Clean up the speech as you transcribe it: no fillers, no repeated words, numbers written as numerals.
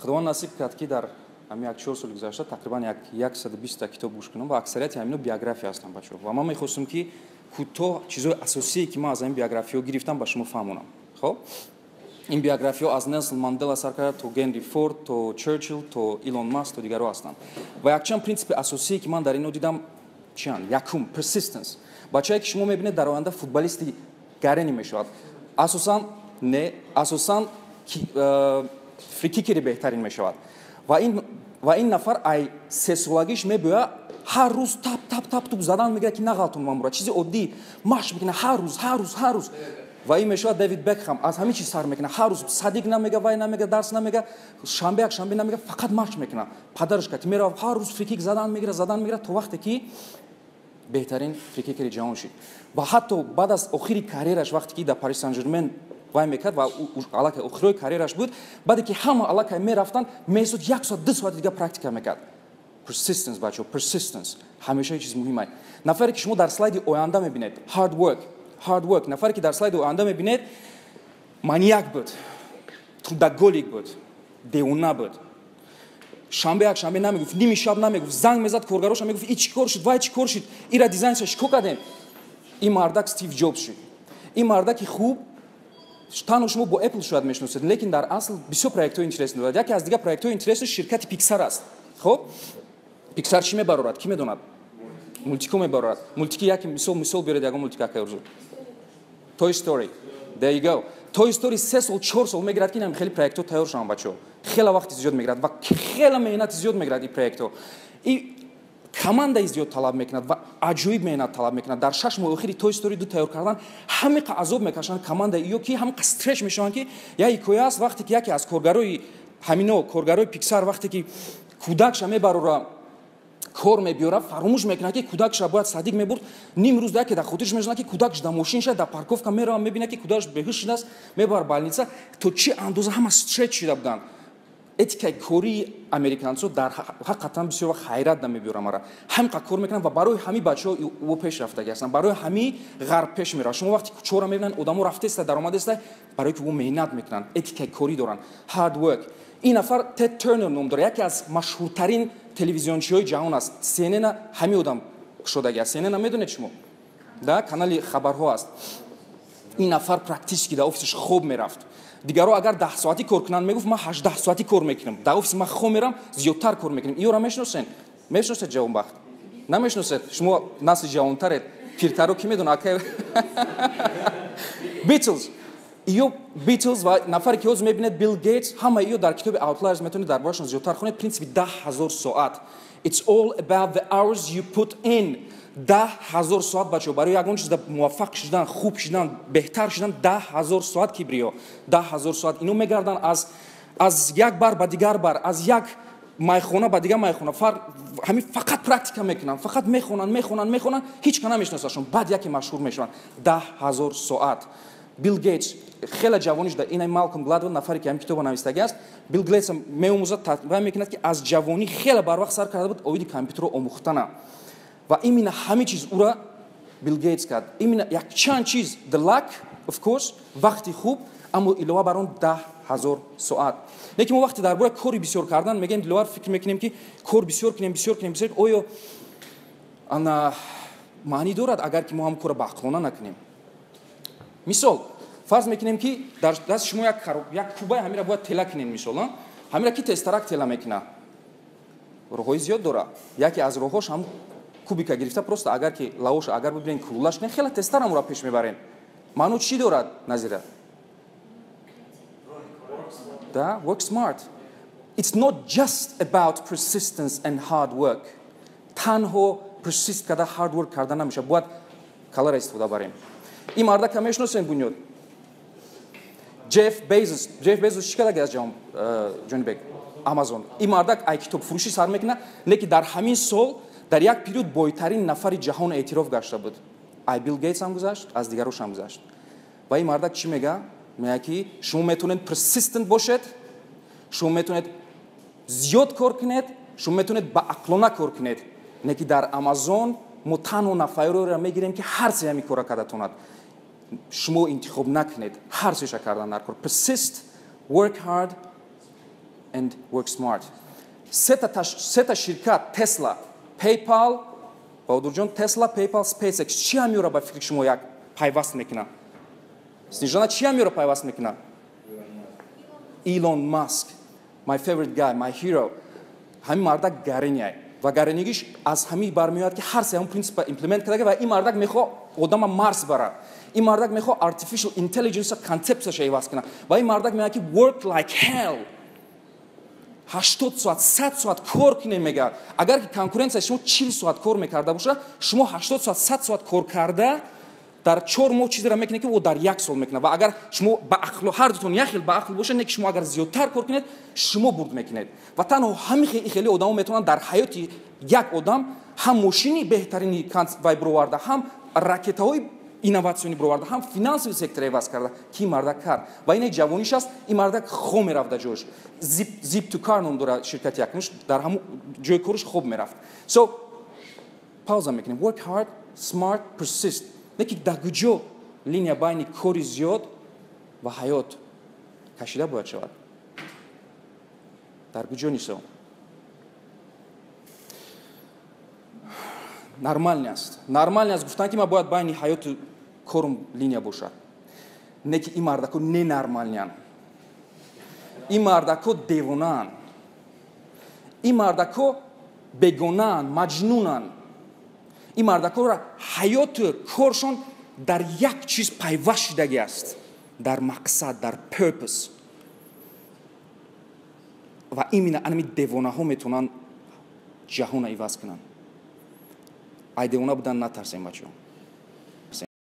Худованд насиб кард, ки дар ҳамин як 4 соли гузашта тақрибан 120-та китоб гӯш кунам ва аксарияти ҳамино биография ҳастанд, бачаҳо. Ва ман мехостам, ки кӯтоҳ чизҳои асосие, ки ман аз ҳамин биографиҳо гирифтам, ба шумо фаҳмонам. Хоб, ин биографиҳо аз Нелсон Мандела сар карда то Генри Форд, то Черчилл, то Илон Маск, то дигарҳо ҳастанд. Ва якчанд принсипи асосие, ки ман дар ино дидам, чианд? Якум, persistence. Бачае, ки шумо мебинед, дар оянда футболисти гарени мешавад, асосан не, асосан фрикикери беҳтарин мешавад. Ва ин нафар ай 3 солагиш мебиёя, ҳар рӯз тап, тап, тап, туп задан мегирад, ки нағалтон мамура. Чизи оддӣ, машқ мекунад ҳар рӯз, ҳар рӯз, ҳар рӯз. Ва ин мешавад Дэвид Бекхам. Аз ҳамин чиз сар мекунад. Ҳар рӯз садик намега, вай намега, дарс намега, шанбе, якшанбе намега, фақат машқ мекунад. Падараш кати меравад, ҳар рӯз фрикик задан мегирад, задан мегирад, то вақте ки беҳтарин фрикикери ҷаҳон шид. Ва ҳатто баъд аз охири карьераш, вақте ки дар Парис Сан Жермен вай мекард ва аллакай охирои карьераш буд, баъде ки ҳама аллакай мерафтанд, меистод, як соат, 2 соати дига практика мекард. Persistence, бачаҳо, persistence ҳамеша чиз муҳим аст. Нафаре, ки шумо дар слайди оянда мебинед, hard work, hard work. Нафаре, ки дар слайди оянда мебинед, маньяк буд, трудоголик буд, девона буд. Шанбе, якшанбе намегуфт, ними шаб намегуфт, занг мезад коргароша, мегуфт: «И чӣ кор шуд? Вай чӣ кор шуд? Ира дизайнша чӣ кор кардем?» Ин мардак Стив Ҷобс шуд. Ин мардаки хуб танҳо шумо бо Apple шояд мешиносед, лекин дар асл бисёр проектҳои интересный дорад. Яке аз дигар проектҳои интересный ширкати Pixar аст. Хоб, Pixar чӣ мебарорад, кӣ медонад? Мультико мебарорад. Мультики яке мисол биёред, ягон мультик, акай Орзу. Toy Story, there you go. Toy Story 3 сол, 4 сол мегирад, ки инам хеле проектҳо тайёр шаванд, бачаҳо. Хеле вақти зиёд мегирад ва хеле меҳнати зиёд мегирад ин проектҳо. И командаи зиёд талаб мекунад ва аҷоиб меҳнат талаб мекунад. Дар 6 моҳи охири Toy Story 2 тайёр кардан ҳамиқа азоб мекашанд командаи ё ки ҳамиқа стресс мешаванд, ки як ҳикоя аст: вақте ки яке аз коргарои ҳамино, коргарои Pixar, вақте ки кӯдакша мебарора, кор мебиёра, фаромӯш мекунад, ки кӯдакша бояд садик мебурд. Ним рӯз яке дар хотирш мешавад, ки кӯдакш дар мошин шад, дар парковка мерава, мебинад, ки кӯдакш беҳуш шудааст, мебар больница. То чӣ андоза ҳама стресс шуда буданд. Этикаи кории американцо дар ҳақиқатан бисёр вақт ҳайрат намебиёра мара. Ҳамиқа кор мекунанд ва барои ҳамин бачаҳо ӯ пеш рафтагӣ ҳастанд, барои ҳамин ғарб пеш меравад. Шумо вақте кӯчаҳоро мебинанд, одамо рафтеста, даромадеста, барое ки ӯ меҳнат мекунанд, этикаи корӣ доранд, hard work. Ин нафар Тед Тернер ном дорад, яке аз машҳуртарин телевизиончиҳои ҷаҳон аст. CNN ҳамин одам кушодагӣ аст. CNN медонед шумо, да, канали хабарҳо аст. Ин нафар практически дар офисаш хоб мерафт. Дигарро агар 10 соатӣ кор кунанд, мегуфт: «Ман 18 соатӣ кор мекунам, дар офиси ман хоб мерам, зиёдтар кор мекунем». Иёра мешиносен? Мешиносед, Ҷавонбахт? Намешиносед? Шумо насли ҷавонтаред, пиртаро ки медона? Ака Битлз, иё Битлз ва нафаре, ки ҳозир мебинед, Билл Гейтс, ҳама иё дар китоби Outliers метавонед дар бораашон зиёдтар хонед. Принсипи 10 000 соат. It's all about the hours you put in. 10 000 соат, бачаҳо. Барои ягон чиз муваффақ шудан, хуб шудан, беҳтар шудан, 10 000 соат. Кибриё, 10 000 соат. Ино мегарданд аз як бар ба дигар бар, аз як майхона ба дигар майхона. Ҳамин фақат практика мекунанд, фақат мехонанд, мехонанд, мехонанд, ҳеч ка намешиносашон, баъд яке машҳур мешаванд. 10 000 соат. Билл Гейтс хеле ҷавонӣ шуда. Ина Малком Гладвел, нафаре, ки ҳамин китобо навистагӣ аст, Билл Гейтс меомӯзад, вай мекунад, ки аз ҷавонӣ хеле барвақт сар карда буд оиди компютерро омӯхтана. Ва именно ҳамин чиз ӯра Билл Гейтс кард. Именно якчанд чиз: the luck, of course, вақти хуб, аммо илова бар он 10 000 соат. Лекин мо вақте дар бораи кори бисёр кардан мегӯем, Диловар, фикр мекунем, ки кор бисёр кунем, бисёр кунем, бисёр. Оё ана маънӣ дорад, агар ки мо ҳам корро ба ақлона накунем? Мисол, фарз мекунем, ки дар дасти шумо як кубаи, ҳамира бояд тела кунем. Мисол, ҳамира ки тезтарак тела мекуна? Роҳҳои зиёд дора. Яке аз роҳҳош ҳам кубика гирифта, просто агар ки лавоша агар бибинем, кулулаш кунем, хеле тезтар ҳамура пеш мебарем. Маъно чӣ дорад, Назира? Да, work smart. It's not just about persistence and hard work. Танҳо persist карда, hard work карда намешавад, бояд калара истифода барем. Ин мардака мешиносем, Бунёд? Ҷеф Безос. Ҷеф Безос чӣ кардаги аз ҷавон, Ҷонибек? Амазон. Ин мардак ай китобфурӯшӣ сар мекунад, лекин дар ҳамин сол дар як период бойтарин нафари ҷаҳон эътироф гашта буд. Ай Билл Гейтс ҳам гузашт, аз дигарош ҳам гузашт. Ва ин мардак чӣ мега? Мега, ки шумо метавонед persistent бошед, шумо метавонед зиёд кор кунед, шумо метавонед ба ақлона кор кунед, не ки дар Амазон мо танҳо нафареро мегирем, ки ҳар се ҳамин кора карда тонад. Шумо интихоб накунед, ҳар сеша кардан дар кор: persist, work hard. and work smart. Сета ширкат, Tesla, PayPal, Баҳодурҷон, Tesla, PayPal, SpaceX, чӣ ҳамёра ба фикри шумо як пайваст мекунад? Снежана, чӣ ҳамёра пайваст мекунад? Илон Маск, my favorite guy, my hero. Ҳамин мардак гариняй ва гаринигиш аз ҳамин бармеояд, ки ҳар се ҳамн принсипа implement карда, ва ин мардак мехоҳ одама Марс барад, ин мардак мехоҳ artificial intelligence концепсияша иваз кунад, ва ин мардак мегӯяд, ки work like hell, 80 соат, 100 соат кор кунем, мегӯяд. Агар ки конкуренсияи шумо 40 соат кор мекарда боша, шумо 80 соат, 100 соат кор карда, дар 4 моҳ чизеро мекунед, ки ӯ дар як сол мекунад. Ва агар шумо ба ақлу ҳар дутон як хел ба ақл бошад, не ки шумо агар зиёдтар кор кунед, шумо бурд мекунед. Ва танҳо ҳамин хеле одамо метавонанд дар ҳаёти як одам ҳам мошини беҳтарини вай бироварда, ҳам ракетаҳои инноватсионӣ бироварда, ҳам финансовый сектора иваз карда, ки ин мардак кард. Ва ина ҷавониш аст, ин мардак хоб мерафт дар ҷояш. Zip2Car ном дорад ширкати якумш, дар ҳамун ҷои кориш хоб мерафт. So пауза мекунем. Work hard, smart, persist. Не ки дар куҷо линия байни кори зиёд ва ҳаёт кашида бояд шавад? Дар куҷо, Нисо? Нормальный аст, нормальный аст гуфтан, ки ман бояд байни ҳаёту корум линия бошад. Не ки ин мардако ненормальныянд, ин мардако девонаанд, ин мардако бегонаанд, маҷнунанд. Ин мардакоро ҳаёту коршон дар як чиз пайваст шудагӣ аст, дар мақсад, дар purpose. Ва именно анами девонаҳо метавонанд ҷаҳонро иваз кунанд. Ай девона будан натарсем, бачаҳо.